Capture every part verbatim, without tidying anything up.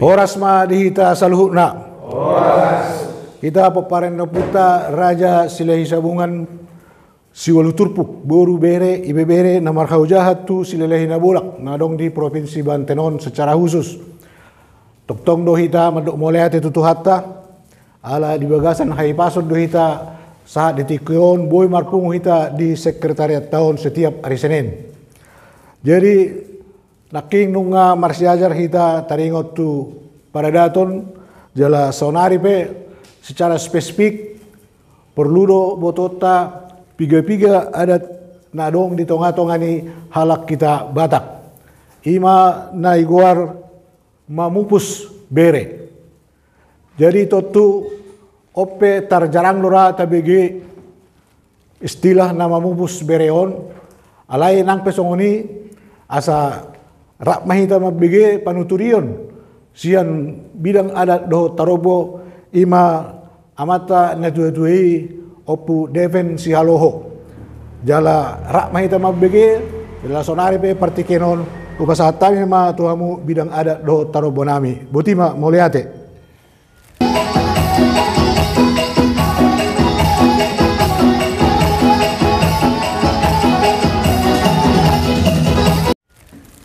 Horas ma di hita saluhutna. Hita pomparan ni ompunta Raja Silahi Sabungan, siualu turpuk, boru, bere, ibebere, na marhaojahan tu Silalahi Nabolak na adong di Provinsi Banten on secara khusus. Tongtong do hita mandok mauliate tu Tuhanta, ala di bagasan hahipason do hita sahat di tingki on boi marpungu hita di sekretariatta on setiap ari Senin. Jadi, nangkin nunga marsiajar hita taringot tu paradaton, jala saonari pe secara spesifik porlu do botoonta piga-piga adat na adong di tonga-tonga ni halak hita Batak. I ma na igoar mamupus bere. Jadi tontu on pe tarjarang do ra tabege istilah na mamupus bere on, alai nang pe songon i, asa rap ma hita mambege panuturion sian bidang adat dohot tarombo, i ma amanta na tua-tua i, Ompu Deven Sihaloho. Jala rap ma hita mambege, jala saonari pe partingkian on hupasahat hami ma tu hamu bidang adat dohot tarombo nami. Boti ma, mauliate.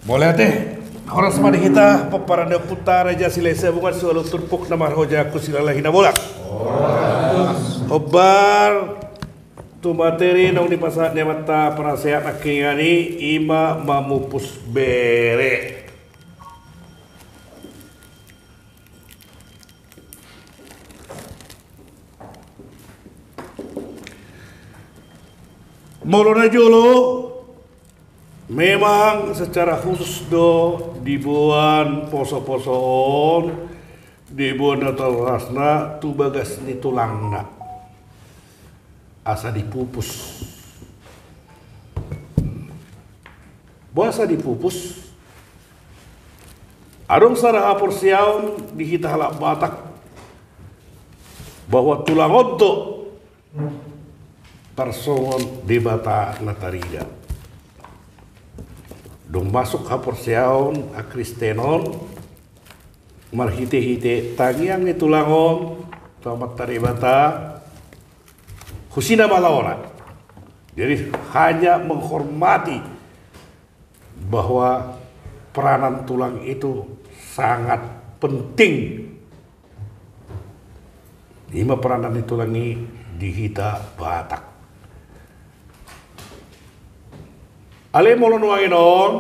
Mauliate. Horas ma di hita pomparan ni ompunta Raja Silahi Sabungan, siualu turpuk, na marhaojahan tu Silalahi Nabolak. Hombar tu materi naung dipasahat ni amanta penasehat nangkiningan i, i ma mamupus bere. Molo na jolo, memang secara khusus do diboan poso-poso on, diboan natorasna tu bagas ni tulangna, asa dipupus. Boasa dipupus? Adong sada haporseaon di hita halak Batak bahwa tulang on do tarsongon Debata na tarida. Dung masuk haporseaon Akristenon, marhite-hite tangiang ni tulang on tu Amanta Debata, husina ma laona. Jadi, hanya menghormati bahwa peranan tulang itu sangat penting. I ma peranan ni tulang i di hita Batak. Alai molo nuaeng on,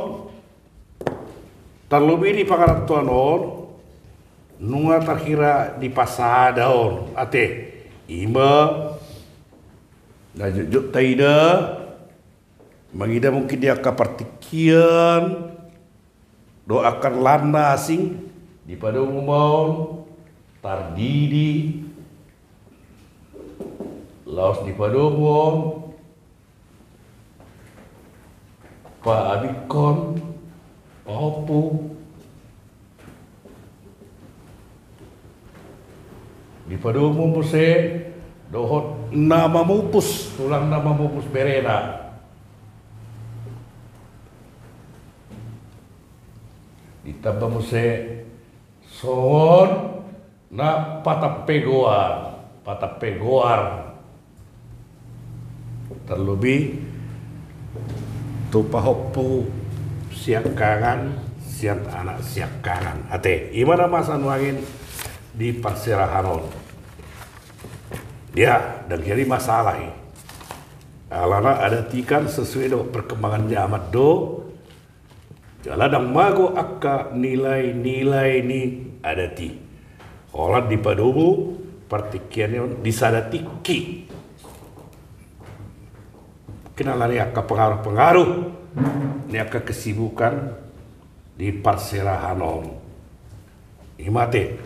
tarlobi di pangarantoan on, nunga tarhira di pasada on, ate, i ma na jotjot taida, mangida mungkin di angka partingkian dohot angka na asing, di padomu ma on, tardidi, laos di padomu on, paabingkon, pahompu. Di padomu muse dohot na mamupus, tulang na mamupus berena. Ditamba muse songon na patampe goar, patampe goar. Tarlobi tu pahompu siangkangan, sian anak siangkangan. Ate, i ma na masa nuaeng di parserahan on. Ya, ndang jadi masalah i. Alana adat i kan sesuai dohot perkembangan zaman do. Jala ndang mago angka nilai-nilai ni adat i. Holan di padomu partingkian on di sada tingki. Mungkin alani angka pengaruh-pengaruh ni angka kesibukan di parserahan on. I ma ate.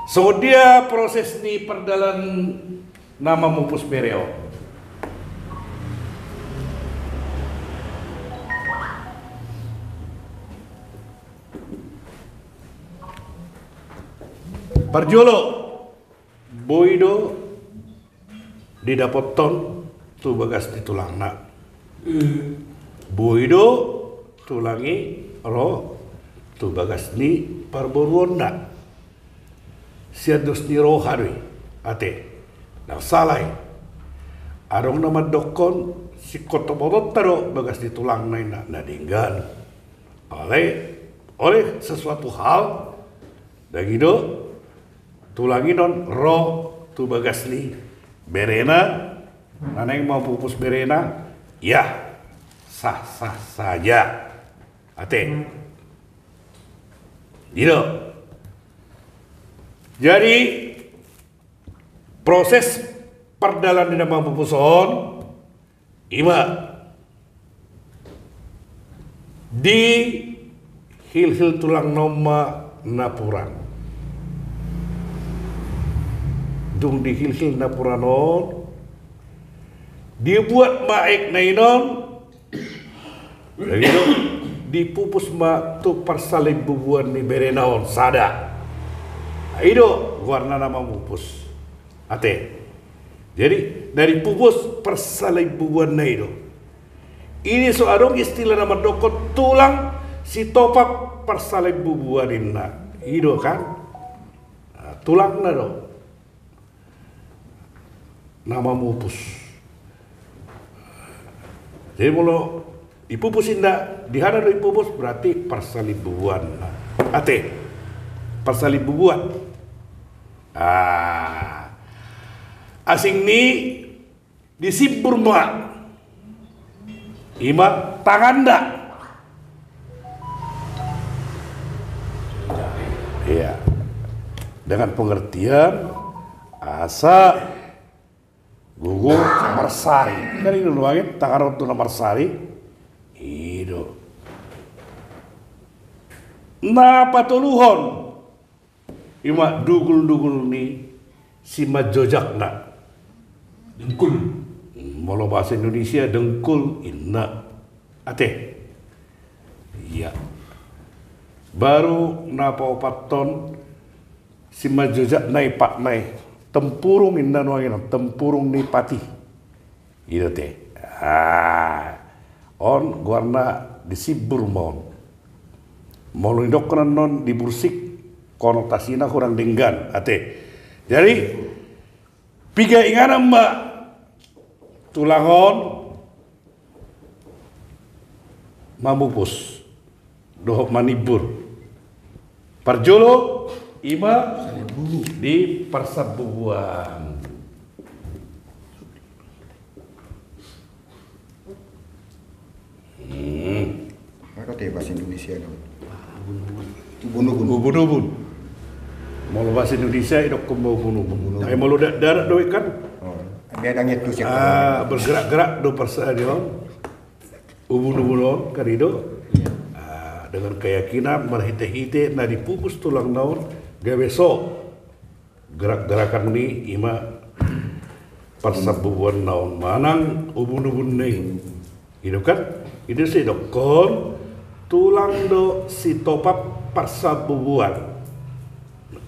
Songon dia proses ni pardalanan na mamupus bere on? Parjolo, boi do didapothon tu bagas ni tulangna. Boi do tulang i ro tu bagas ni parboruonna. Sian dos ni roha do i, ate. Ndang sala i. Adong na mandokkon singkop otobotonta do bagas ni tulangna, ninna, na denggan. Alai oleh sesuatu hal, ndang i do, tulang i on ro tu bagas ni berena, na naeng mamupus berena, ya, sah-sah saja. Ate. I do. Jadi, proses pardalan ni na mamupus on, i ma dihilhil tulangna on ma napuran. Dung dihilhil napuran on, dibuat ma aek na i on, jadi do, dipupus ma tu parsalimbubuan ni berena on sada. I do goarna na mamupus. Ate. Jadi, na dipupus parsalimbubuanna i do. Ini so adong istilah na mandokkon tulang sitopap parsalimbubuan, ninna. I do kan? Nah, tulangna do na mamupus. Jadi molo dipupus, ninna, di hana do dipupus, berarti parsalimbubuan. Ate, parsalimbubuan. Ah, asing ni disimbur ma. I ma tanganna. Iya. Dengan pengertian asa gogo marsari. Kan i do nuaeng, tangan on tu na marsari. I do. Na patoluhon, i ma dugul-dugul ni simanjojakna. Dengkul. Molo bahasa Indonesia, dengkul, ninna. Ate. Iya. Baru na paopathon, simanjojakna i, patna i. Tempurung, ninna nuaeng on, tempurung ni pat i. I do, ate. Ah, on goarna disimbur ma on. Molo didokkon annon dibursik, konotasina hurang denggan, ate. Jadi, piga inganan ma tulang on mamupus dohot manimbur. Parjolo, i ma di parsambubuan. Hmm. Apa te bahasa Indonesia do? Ubun-ubun. Ubun-ubun. Molo bahasa Indonesia, idokkon ma ubun-ubun. Ubun-ubun. Tapi molo da-, darat do i kan? Oh. Dia ada ngetu siap. Ah, bergerak-gerak do parsa-, di on. Ubun-ubun on, kan i do? Iya. Ah, dengan keyakinan, marhite-hite na dipupus tulangna on, gabe so gerak-gerakan ni, i ma parsambubuanna on manang ubun-ubun ni. I do kan? I do sai didokkon tulang do sitopap parsambubuan.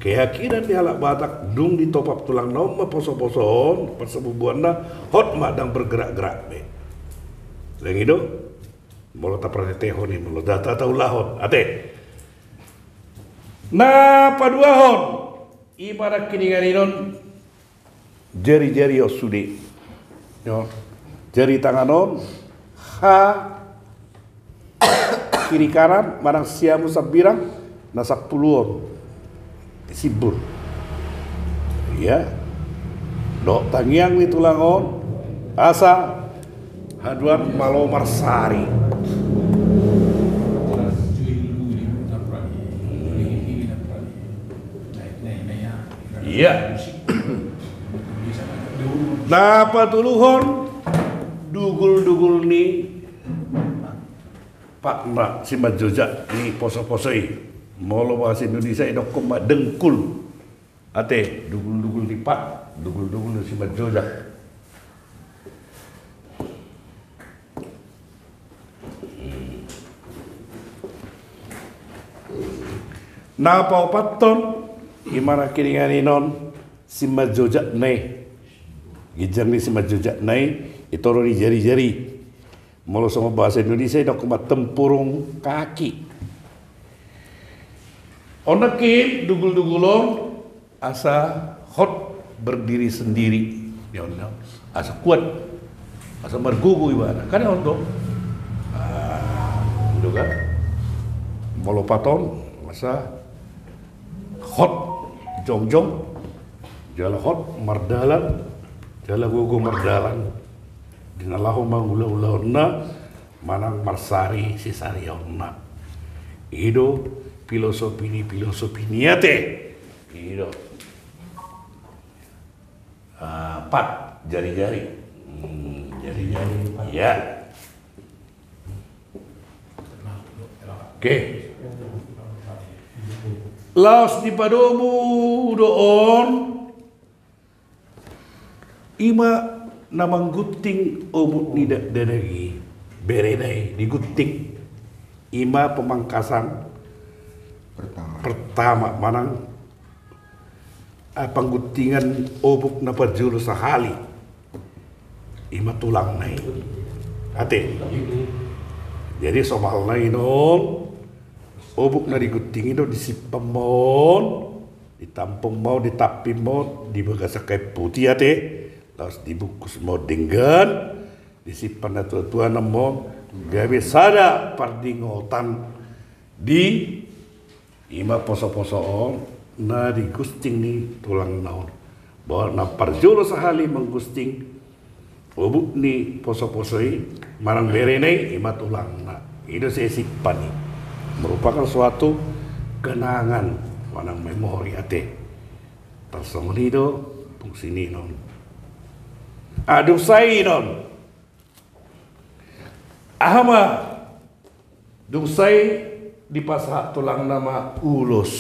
Keyakinan ni halak Batak, dung ditopap tulangna on ma poso-poso on, parsambubuanna, hot ma, ndang bergerak-gerak be. Leng i do, molo tapartetehon i, molo da-, ta-, taulahon. Ate. Na paduahon, i ma nangkiningan i on, jari-jari on sude. Yo. Jari tangan on, ha, kiri kanan, manang siamun sambirang, na sampulu on. Simbur. Iya. Dohot tangiang ni tulang on, asa haduan malo marsari. Iya. Na patoluhon, dugul-dugul ni patna simanjojak ni poso-poso i. Molo bahasa Indonesia, idokkon ma dengkul. Ate, dugul-dugul ni pat, dugul-dugul ni simanjojak. Na paopathon, i ma nangkiningan i on, simanjojak na i. Ginjang ni simanjojak na i, i toru ni jari-jari. Molo songon bahasa Indonesia, idokkon ma tempurung kaki. On nangkin dugul-dugul on asa hot berdiri sendiri. Dia on, asa kuat, asa margogo ibana. Kan on do. Ah, gitu kan. Molo opat on, asa hot jongjong, jala hot mardalan, jala gogo mardalan. Di na laho mangula-ulaonna manang marsari sisarionna. I do filosofi ni filosofi ni ate. I do. Ah, pat, jari-jari. Hmm, jari-jari. Ya. Oke. Laos dipadomu do on. Ima na manggunting obuk ni da-, dakdanak i, berena i digunting. Ima pemangkasan pertama. Pertama, manang, ah, pangguntingan obuk na parjolo sahali. Ima tulangna i. Ate. Jadi somalna i non, obuk na digunting i do disimpan ma on, ditampung ma on, ditamping ma on di bagasan kain putih ate, laos dibungkus ma on denggan, disimpan natua-tuana ma on, gabe sada pardingotan di ima poso-poso on na digunting ni tulangna on. Bahwa na parjolo sahali manggunting obuk ni poso-poso i, manang berena i, ima tulangna. I do sai simpan i. Merupakan suatu kenangan manang memori ate. Tarsongon i do fungsi ni non. Ah, dung sae i non. Aha ma? Dung sae dipasahat tulangna ma ulos.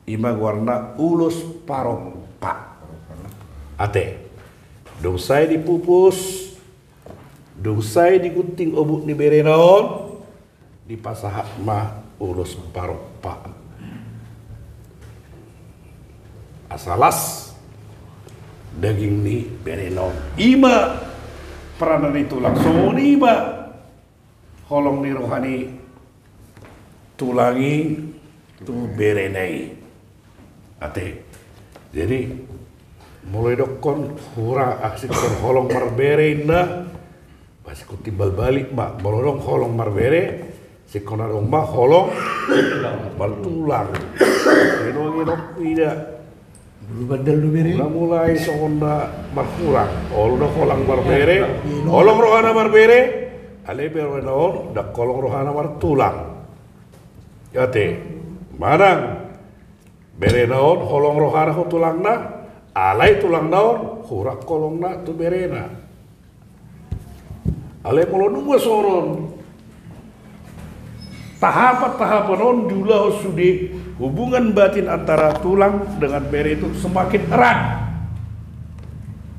Ima goarna ulos parompa. Ate. Dung sae dipupus, dung sae digunting obuk ni berena on, dipasahat ma ulos parompa. Asa las daging ni berena on. Ima peranan ni tulang, songon i ma holong ni roha ni tulang i tu berena i. Ate. Jadi, molo didokkon hurang, ah, singkon holong marbere inna, bah, singkon timbal balik ma. Molo adong holong marbere, singkon adong ma holong martulang. Ino, ino, ida. Bulu bandal do bere. Mula mulai songon na marhurang. Olo do holong marbere. Holong rohana marbere. Alai berena on, ndang holong rohana martulang. Ate. Manang berena on holong rohana tu tulangna. Alai tulangna on hurang holongna tu berena. Alai molo nunga songon on, tahapan-tahapan on diulahon sude, hubungan batin antara tulang dengan bere itu semakin erat.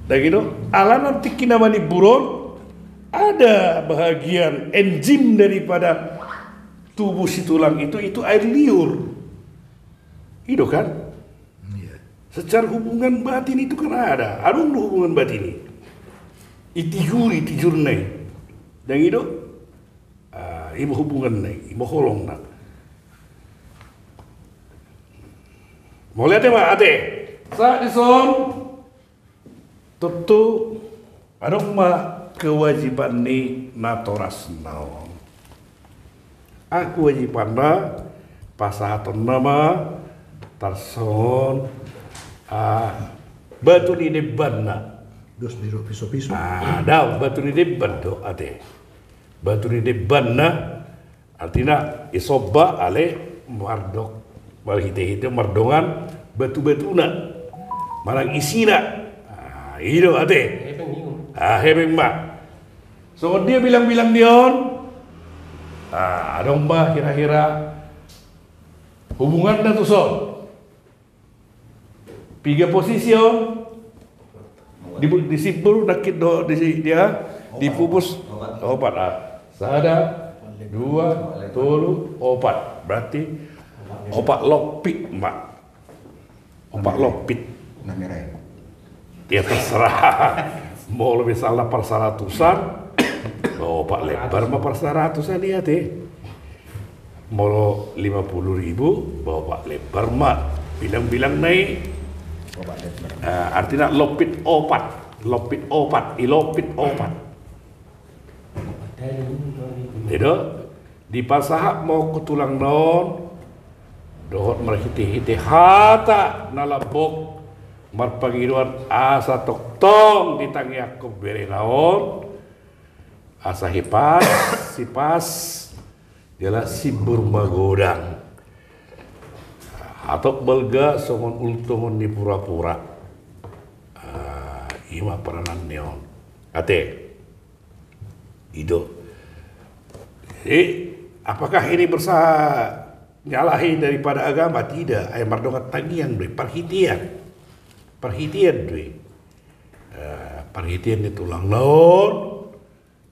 Nah gitu, alana tingki na manimbur on, ada bahagian enzim daripada tubuh si tulang itu, itu air liur. I do kan? Iya. Secara hubungan batin itu kan ada. Adong do hubungan batin i. Itijur, itijurna i. Dang i do? Ah, ima hubunganna i, ima holongna. Mauliate ma, ate. Sahat dison. Tontu adong ma kewajiban ni natorasna on. Ah, kewajibanna pasahatonna ma tarsongon, ah, batu ni dembanna. Dos ni do piso-piso. Ah, daong batu ni demban do ate. Batu ni dembanna. Artina, isomba ale mardok, marhite-hite mardongan batu-batuna. Manang isina. Ah, i do ate. Hepeng i. Ah, hepeng ma. Songon dia bilang-bilang dia on. Ah, adong ma hira-hira hubunganna tuson. Piga posisi on? Di, disimbur, nangkin do, di, dia, dipupus. Opat. Opat, ah. Sada, dua, tolu, opat. Berarti opat lompit ma. Opat lompit. Na merah. Ya, terserah. Molo misalna parsaratusan, opat lembar ma parsaratusan i ate. Molo lima puluh ribu, baopat lembar ma bilang-bilangna i. Baopat lembar. Ah, artina lompit opat, lompit opat, i lompit opat. Jadi do, dipasahat ma on tu tulangna on dohot marhite-hite hata na lambok marpangidoan asa tongtong ditangiangkon berena on, asa hipas, sipas, jala simbur magodang. Hatop balga songon ultongon ni pura-pura. Ah, ima peranan ni on. Ate. I do. Jadi, apakah ini bersa-, nyalahi daripada agama? Tidak. Ai mardongan tangiang do i, parhitean. Parhitean do i. Eh, parhitean ni tulangna on.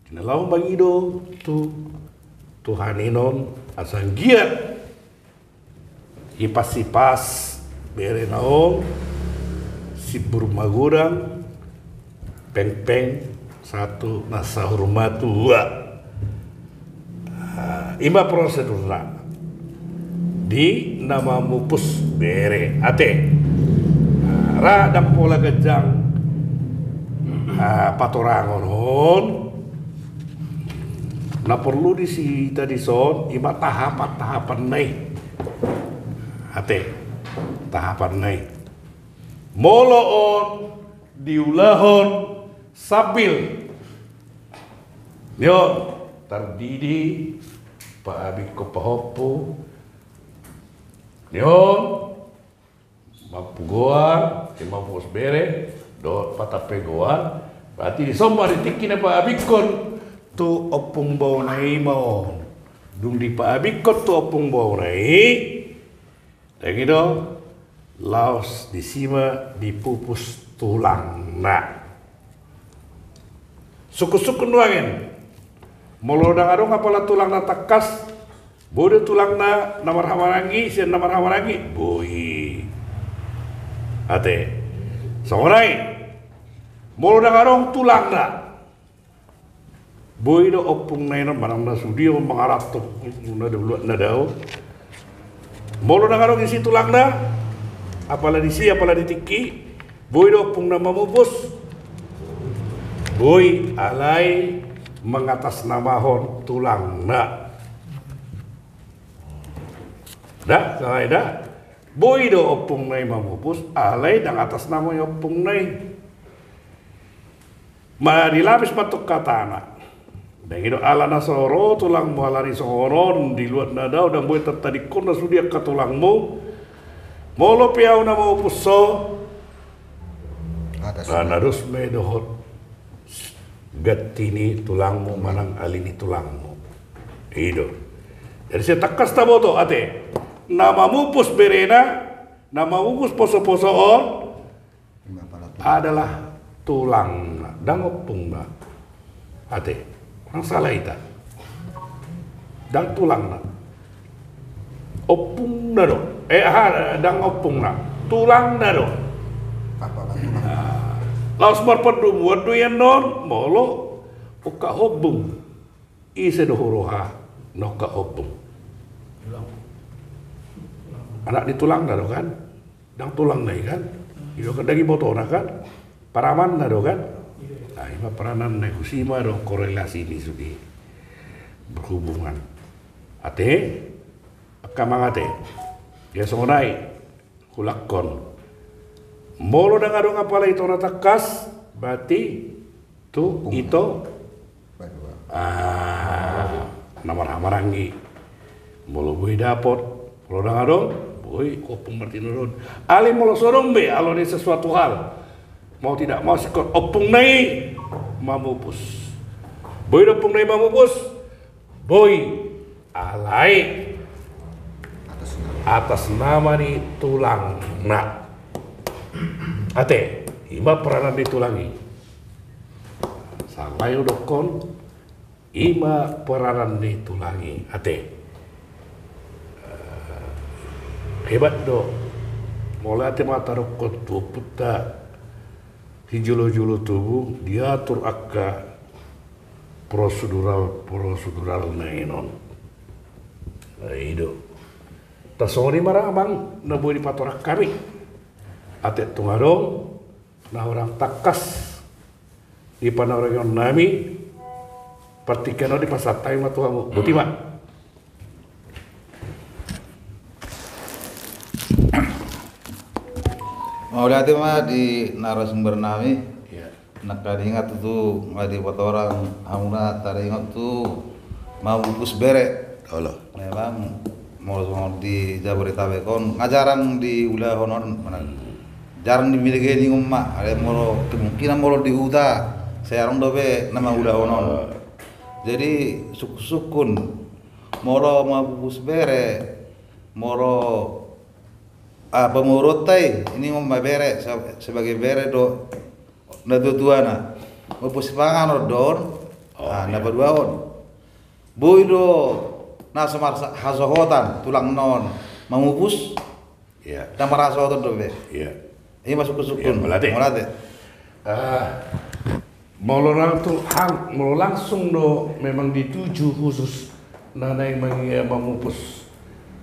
Di na laho mangido tu Tuhan i non asa anggiat hipas-hipas berena on, simbur magodang, pengpeng sahat tu na saur matua. Ah, ima prosedurna di na mamupus bere. Ate. Ah, ra ndang pola ganjang, ah, patorangon on. Na porlu diisi hita dison, ima tahapan-tahapanna i. Ate, tahapanna i. Molo on diulahon sambil ni on tardidi, paabingkon pahompu, ni on mampu goar, ima mamupus bere dohot patampe goar. Berarti dison ma di tingki na paabingkon tu ompung baona i ma on. Dung dipaabingkon tu ompung baona i, dang i do, laos disi ma dipupus tulangna. Sungkun-sungkun nuaeng. Molo ndang adong apala tulang na tangkas, boi do tulangna na marhahamaranggi sian na marhahamaranggi? Boi. Ate. Songon i. Molo ndang adong tulangna, boi do ompungna i non manang na sude on mangaranto na dao, luat na dao. Molo ndang adong disi tulangna, apala disi, apala di tingki, boi do ompungna mamupus? Boi, alai mangatasnamahon tulangna. Da, songon i da. Boi do ompungna i mamupus, alai ndang atasnamahon ompungna i. Manang dilapis ma tong hatana. Dang i do ala na so ro tulangmu ala ni songon on di luat na dao, dang boi tartadingkon na sude angka tulangmu. Molo pe ahu na mamupus ho, atas, ah, na dos ma i dohot ganti ni tulangmu manang ali ni tulangmu. I do. Jadi sai tangkas taboto ate, na mamupus berena, na mamupus poso-poso on, ima pala tulang, adalah tulangna, dang ompungna. Ate, unang sala hita. Dang tulangna. Ompungna do. Eh, aha, dang ompungna. Tulangna do. Apala tulang. Nah, laos marpandomuan do i annon, molo ungkap ompung. Ise do huroha na ungkap ompung? Anak ni tulangna do kan? Dang tulangna i kan? I do kan dang ibotona kan? Paramanna do kan? Nah, ima parananna i, husi ma do korelasi ni sude berhubungan. Ate, angka amang ate. Ia songon i. Hulangkon. Molo ndang adong apala ito na tangkas, berarti tu ito. Badua. Ah, na marhahamaranggi. Molo boi dapot, molo ndang adong, boi ompung martinodohon. Alai molo so adong be, ala ni sesuatu hal, mau tidak mau singkop ompungna i mamupus. Boi do ompungna i mamupus? Boi, alai atas nama ni tulangna. Ate, ima peranan ni tulang i. Sala i hudokkon, ima peranan ni tulang i. Ate. Eh, hebat do. Molo ate ma tadokkon tu ompunta. Sijolo-jolo tubu diatur angka prosedural-proseduralna i non. Nah, i do. Tarsongon i ma ra amang na boi dipatorang hami. Atik tung adong na hurang tangkas di panorangion nami, partingkian on dipasahat hami ma tu hamu. Boti ma. Mauliate ma di narasumber nami. Iya. Nangkaningan tutu nga dipatorang hamuna taringot tu mamupus bere. Olo. Memang molo songon di Jabodetabek on nga jarang diulahon on, mana jarang dibege ningon ma, alai molo kemungkinan molo di huta sai adong dope na mangulahon on. Jadi sungkun-sungkun molo mamupus bere, molo ah, pamoruonta i, ningon ma bere, se-, sebagai bere do na tua-tuana. Mamupus panganon do on, ah, na paduahon. Boi do na so marhasohotan tulangna on mamupus. Iya. Na marhasohotan dope. Iya. I ma sungkun-sungkun. Iya, mauliate. Mauliate. Ah, molo langsung, molo langsung do memang dituju khusus na naeng mangia mamupus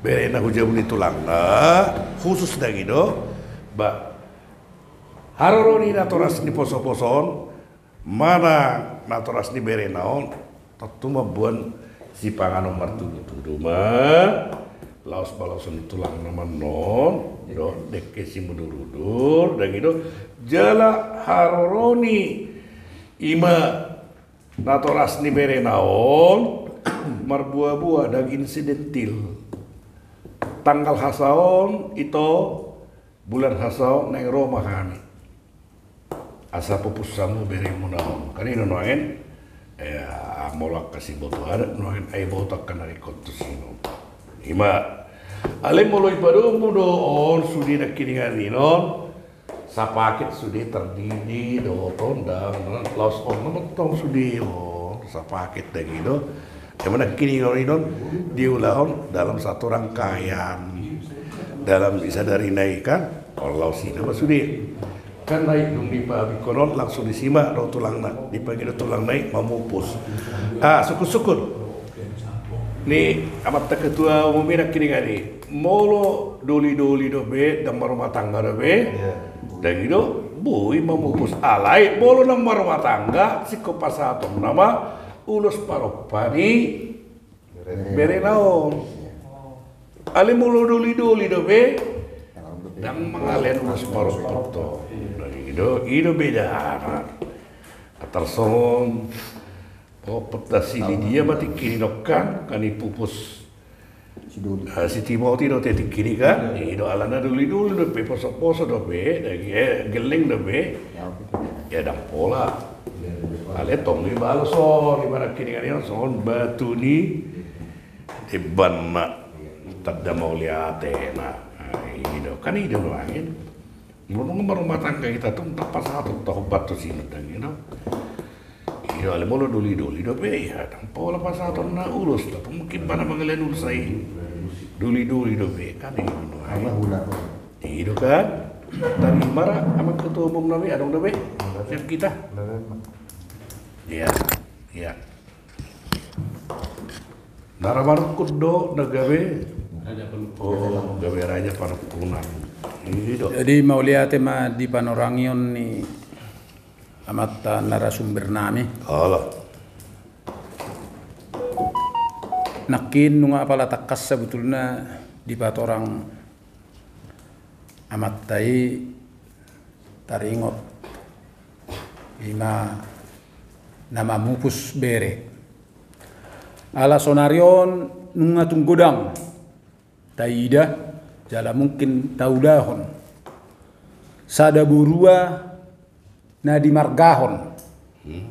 bere na hu jabu ni tulangna, khusus dang i do, ba, haroro ni natoras ni poso-poso on, manang natoras ni berena on, tontu mamboan sipanganon martudu-tudu ma, laos baloson ni tulangna ma annon, do, dengke simudur-udur, dang i do, jala haroro ni i ma natoras ni berena on, marboa-boa dang insidentil. Tanggal hasaon ito, bulan hasaon naeng ro ma hami. Asa pupus hamu beremuna on. Kan i do nuaeng, eh, molo angka siboto adat nuaeng, ai boto angka na ringkot tusi on. I ma. Alai molo i padomu do on sude nangkiningan i non, sapaket sude tardidi dohot on dang, laos on ma tong sude on, sapaket dang i do. Emang nangkiningan i non diulahon dalam satu rangkaian. Dalam i sadari na i kan, on laos i nama sude. Kan na i dung dipaabingkon on langsung disi ma ro tulangna, dipangido tulangna i mamupus. Ah, sungkun-sungkun. Ni amanta ketua umum i nangkiningan i. Molo doli-doli dope, dang marumah tangga dope. Iya. Dang i do, boi mamupus. Alai, molo dang marumah tangga, singkop pasahatonna ma ulos parompa ni berena on. Alai molo doli-doli dope, dang mangalehon ulos parompa tong. Dang i do, i do bedana. Tarsongon, oh, peta si Lidia ma tingki ni do kan, kan i pupus. Si Timoti do te tingki ni kan, i do alana doli-doli dope, poso-poso dope, dang i, eh, gelleng dope. Ya, dang pola. Alai tong i balos on, i ma nangkiningan i on songon batu ni embanna, tanda mauliatena. Ah, i do, kan i do nuaeng. Molo nunga marumah tangga hita tong, dang pasahaton tong batu sian dang i do. I do alai molo doli-doli dope, ya, dang pola pasahatonna ulos, dang mungkin ibana mangalehon ulos ai. Doli-doli dope, kan i do nuaeng. I do kan. Tadi mara amang ketua umum nami, adong dope. Siap hita. Iya, iya. Na ra manungkun do na gabe. Oh, gabe raja panungkunan. I do. Jadi mauliate ma di panorangion ni amanta narasumber nami. Olo. Nangkin nunga apala tangkas sabutulna dipatorang amanta i taringot i ma na mamupus bere. Ala sonari on nunga tung godang taida jala mungkin taulahon sada borua na dimargahon. Hmm.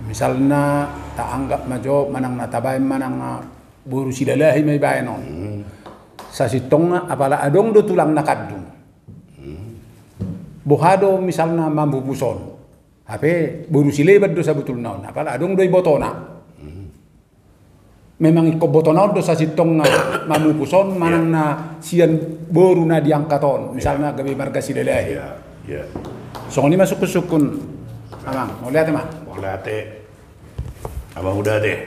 Misalna taanggap ma jo manang na tabaen manang, ah, boru Silalahi ma ibaen on. Hmm. Sasintongna apala adong do tulang na kandung. Hmm. Boha do misalna mamupus on. Hape boru Sileban do sabutulna on. Apala adong do ibotona. Hmm. Memang ingkon botona on do sasintongna mamupus on, iya, manang na sian boru na diangkat on, iya, misalna gabe marga Silalahi. Iya, iya. Songon i ma sungkun-sungkun, amang, mauliate ma. Mauliate. Amang, udah deh.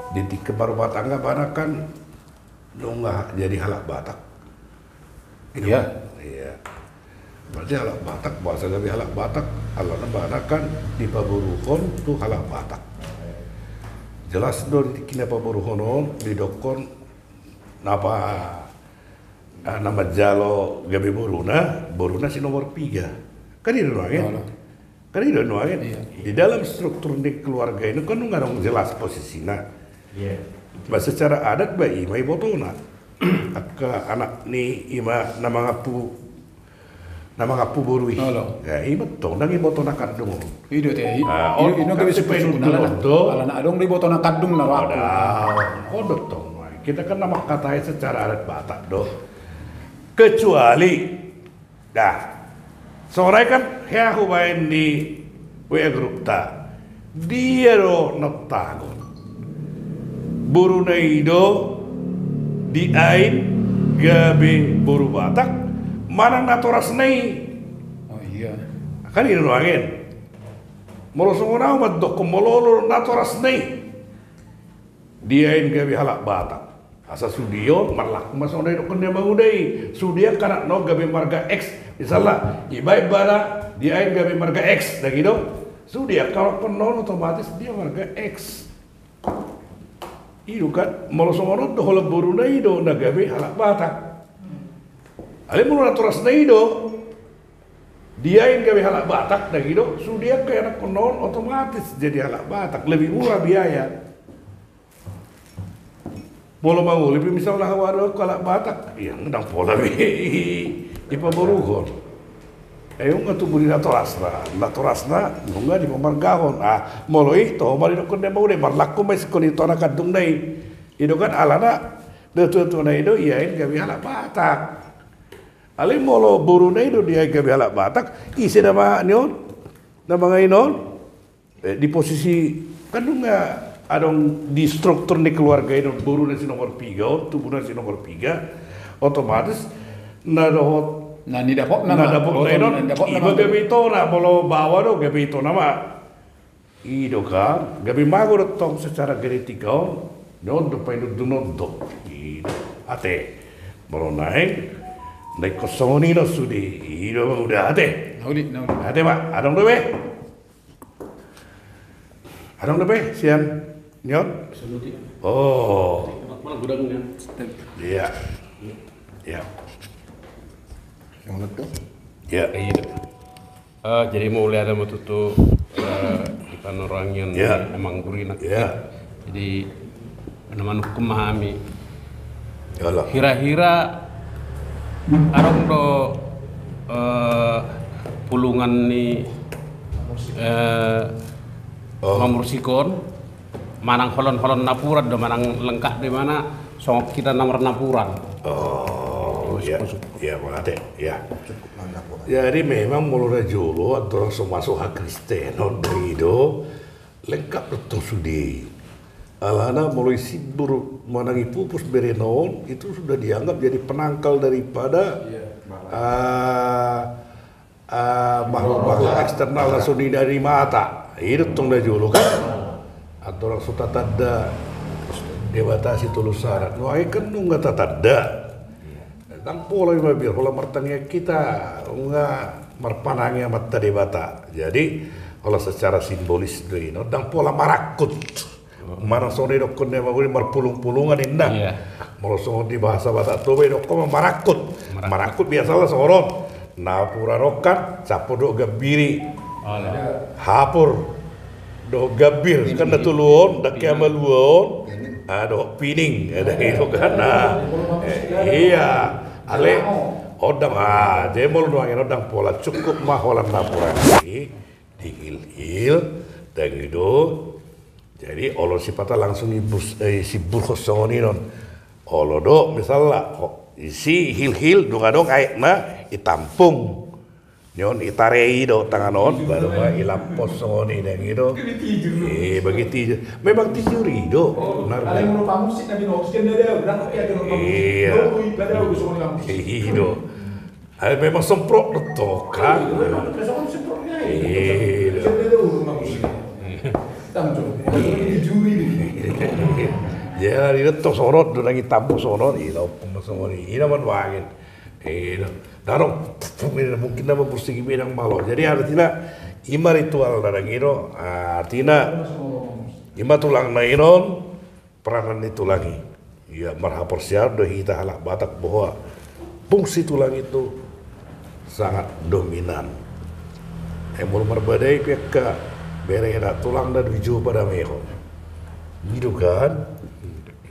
Di tingki marrumah tangga, mana kan nunga jadi halak Batak. Iya. Iya. Berarti halak Batak, boasa gabe halak Batak, alana mana kan dipaboruhon tu halak Batak. Jelas do di tingki na paboruhon on, didokkon na pa, ah, na manjalo gabe boruna, boruna si nomor piga. Kan i do nuaeng. Kan i do nuaeng. Iya. Di dalam struktur ni keluarga i kan nunga adong jelas posisina. Iya. Ba secara adat ba i ma ibotona. Angka anak ni i ma na mangampu, na mangampu boru i. Olo. Ya, i ma tong, ndang ibotona kandung. I do te, i, ah, i, on, i do kan gabe si painut do. Alana adong do ibotona kandung na waktu. Ada, on do tong. Kita kan na mangkatai secara adat Batak do. Kecuali Dah. Songon i kan hea hubaen di W A grupta. Dia do na tagon? Boruna i do diain gabe boru Batak manang natorasna i? Oh, iya. Kan i do nuaeng. Molo songon au mandokkon molo olo natorasna i diain gabe halak Batak. Asa sude on marlaku ma songon na didokkon ni amang uda i. Sude angka anakna on gabe marga X. Misalna, ibaen ibana diain gabe marga X, ndang i do? Sude angka anakkonna on otomatis dia marga X. I do kan, molo songon on do holan boruna i do na gabe halak Batak. Alai molo natorasna i do diain gabe halak Batak, ndang i do? Sude angka anakkonna on otomatis jadi halak Batak, lebih murah biaya. Molo mangoli pe misalna hawa do halak Batak, ia ndang pola be i, i, ipaboruhon. Ai nunga tubu ni natorasna, natorasna nunga dipamargahon. Ah, molo i toho ma didokkon ni amang uda i, marlaku ma i singkon i tu anak kandungna i. I do kan alana natuatuana i do iain gabe halak Batak. Alai molo boruna i do diain gabe halak Batak, ise nama ni on? Na mangain on? Eh, di posisi kan nunga adong di struktur ni keluarga i do boruna si nomor piga on, tubuna si nomor piga, otomatis na dohot na nidapotna, na dapotna i do, na dapotna i ma gabe itona, molo baoa do gabe itona ma. I do kan, gabe mago do tong secara genetika on, on do painundun on do. I do. Ate. Molo naeng, naeng songon i do sude, i do ma uda ate. Nauli, nauli. Ate ma, adong do be. Adong dope sian ni on? Oh. Iya. Iya. Iya. Eh, jadi mauliate ma tutu, eh, di panorangion ni amang guru i nangkin. Iya. Jadi na manungkun ma hami. Hira-hira adong do, eh, pulungan ni, eh, mamursik on, manang holon-holon napuran do, manang lengkap do i, manang songon hita na marnapuran. Oh, iya, iya, mauliate, iya. Jadi memang molo na jolo andorang so masuk hakristenon do i do, lengkap do tong sude i. Alana molo i simbur manang i pupus berena on, itu sudah dianggap jadi penangkal daripada, ah, ah, makhluk-makhluk eksternal na so nian dari mata. I do tong na jolo kan. Andorang so tatanda Debata Sitolu Sarat, nuaeng kan nunga tatanda. Ndang pola i mabiar, holan martangiang hita, nunga marpanangi Amanta Debata. Jadi holan secara simbolis do i, ndang pola marangkut. Manang songon i didokkon ni amang guru i, marpulung-pulungan ninna. Iya. Molo songon di bahasa Batak Toba i didokkon ma marangkut. Marangkut. Marangkut biasana songon on. Napuran on kan campur dohot gambiri. Hapur dohot gambir, kan na tolu on, ndang hea malua on, ah, dohot pining, ada i do kan. Nah, eh, iya. Alai on ndang, ah, jadi molo nuaeng on ndang pola, cukup ma holan napuran i dihilhil, ndang i do. Jadi olo sipata langsung ibus, eh, siburhon songon i non. Olo do misalna, ho, isi hilhil, dung adong aekna, itampung. Ni on itarei do tangan on, baru ma ilampos songon i, ndang i do. Eh, bagi tijur. Memang tijur i do. Iya. I do. Ai memang semprot do tong kan. Iya. Iya. Iya. Jadi, tong songon on do nang i, tambo songon on, ina ompung ma songon i, ina man wangin. Ina. Dang adong, mungkin nama bersigi bidang malo. Jadi, artina, ima ritual na nang i do, artina, ima tulang na i non, peranan ni tulang i. Ia, marhaporseaon do hita halak Batak bahwa fungsi tulang itu sangat dominan. Ai molo marbadai pe angka berena, tulangna do dijou padamehon. I do kan?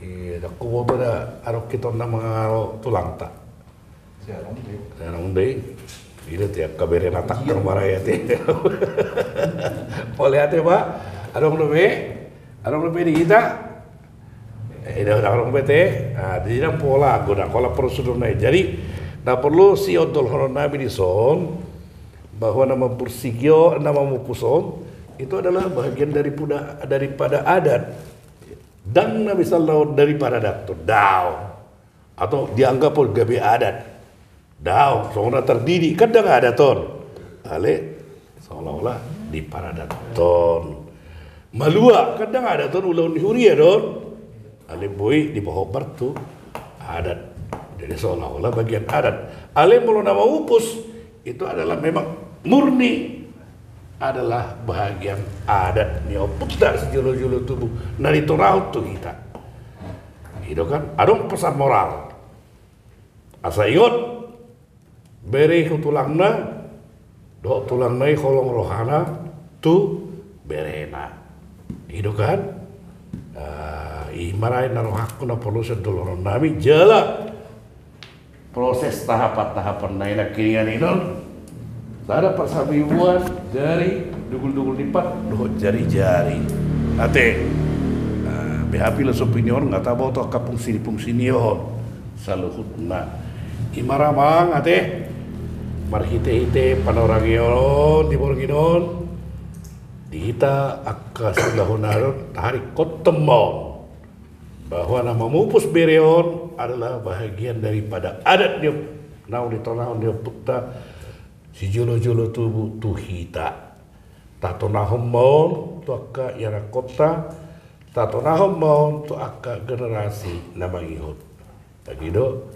Ia, dang huboto da adong hita on na mangalo tulangta. Adong do i. I do ate angka berena tangkar maraya ate. Mauliate ma. Adong dope. Adong dope di hita. Eh, ina, ina, adong dope ate. Ah, di na pola godang, pola prosedurna i. Jadi, na porlu siondolhonon nami dison, bahwa na mambursigi on, na mamupus on, itu adalah bahagian daripada, daripada adat. Dang na misalna on daripada adat, daong. Atau dianggap on gabe adat. Daong, songon na tardidik, kan dang adat on. Alai, seolah-olah diparadathon. Malua, kan dang adat on, ulaon ni huria do on. Alai boi dipahombar tu adat. Jadi seolah-olah bagian adat. Alai molo na mamupus, itu adalah memang murni adalah bahagian adat ni ompunta sijolo-jolo tubu na ditonahon tu hita. I do kan, adong pesan moral. Asa ingot bere tu tulangna, dohot tulangna i holong rohana tu berena. I do kan? Ah, ima ra i na rohangku na porlu siondolhonon nami, jala proses tahapan-tahapan na i nangkiningan i non. Sada parsaribuan jari, dugul-dugul ni pat dohot jari-jari. Ate. Ah, beha filosofi ni on, nga taboto angka fungsi ni, fungsi ni on saluhutna. Ima ra amang ate, marhite-hite panorangion di borngin on, di hita angka siulahonon, taringkothon ma on bahwa na mamupus bere on adalah bahagian daripada adat ni om-, naung ditonahon ni ompunta sijolo-jolo tubu tu hita. Tatonahon ma on tu angka ianakhonta, tatonahon ma on tu angka generasi na mangihut. Jadi do,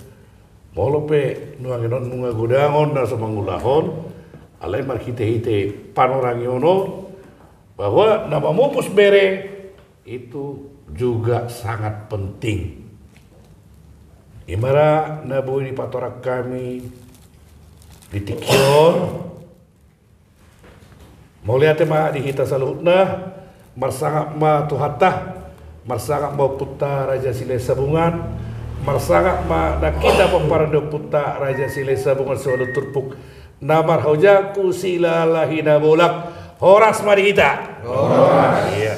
molo pe nuaeng on nunga godang on na so mangulahon, alai marhite-hite panorangion on, bahwa na mamupus bere itu juga sangat penting. Ima ra na boi dipatorang hami di tingki on. Mauliate ma di hita saluhutna, marsangap ma Tuhanta, marsangap ma Ompunta Raja Silahisabungan, marsangap ma nang hita pomparan ni Ompunta Raja Silahisabungan siualu turpuk, na marhojangku Silalahi Nabolak, horas ma di hita. Horas. Ia.